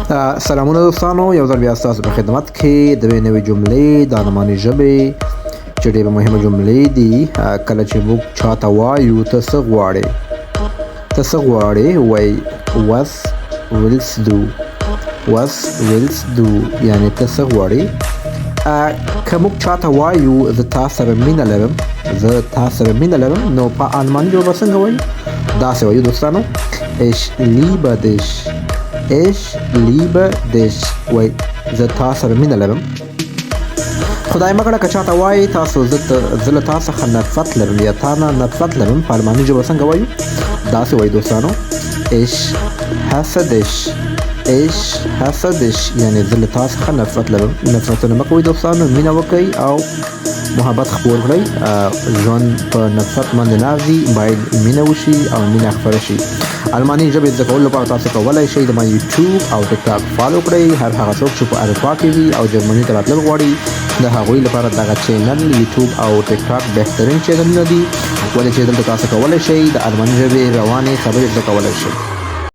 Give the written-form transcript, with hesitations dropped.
سلامونه دوستانو، یو ځل بیا ستاسو په خدمت کې د نوې جملې د الماني ژبې چې ډېره مهمه جملې دي. کله چې موږ چاته وایو ته څه غواړې، ته څه غواړې، وایي was willst du، was willst du، یعنې ته څه غواړې. که موږ چاته وایو زه تا سره مینه لرم، زه تا سره مینه لرم، نو په آلماني ژبه به څنګه وایو؟ داسې وایو دوستانو، ich liebe dich، ich liebe dich، وایي زه تا سره مینه لرم. خدای مه کړه که چاته وایي تاسو زه له تا څخه نفرت لرم یا تا نه نفرت لرم، په آلماني ژبه څنګه وایو؟ داسې وایي دوستانو، ich hasse dich، ich hasse dich، یعنې زه له تا څخه نفرت لرم. نفرتونه مه کوئ دوستانو، مینه وکړئ او محبت خپور کړئ. ژوند په نفرت باندې نه ارزي، باید مینه وشي او مینه خپره شي. الماني ژبې زده کولو لپاره تاسو کولی شئ د ما یوټیوب او ټیک ټاک follow کړئ. هر هغه څوک چې په اروپا کې وي او جرمني ته راتلل غواړي، د هغوی لپاره دغه channel یوټیوب او ټیک ټاک بهترین چینلونه دي، ولې چې دلته تاسو کولی شئ د الماني ژبې روانې خبرې زده کولی شئ.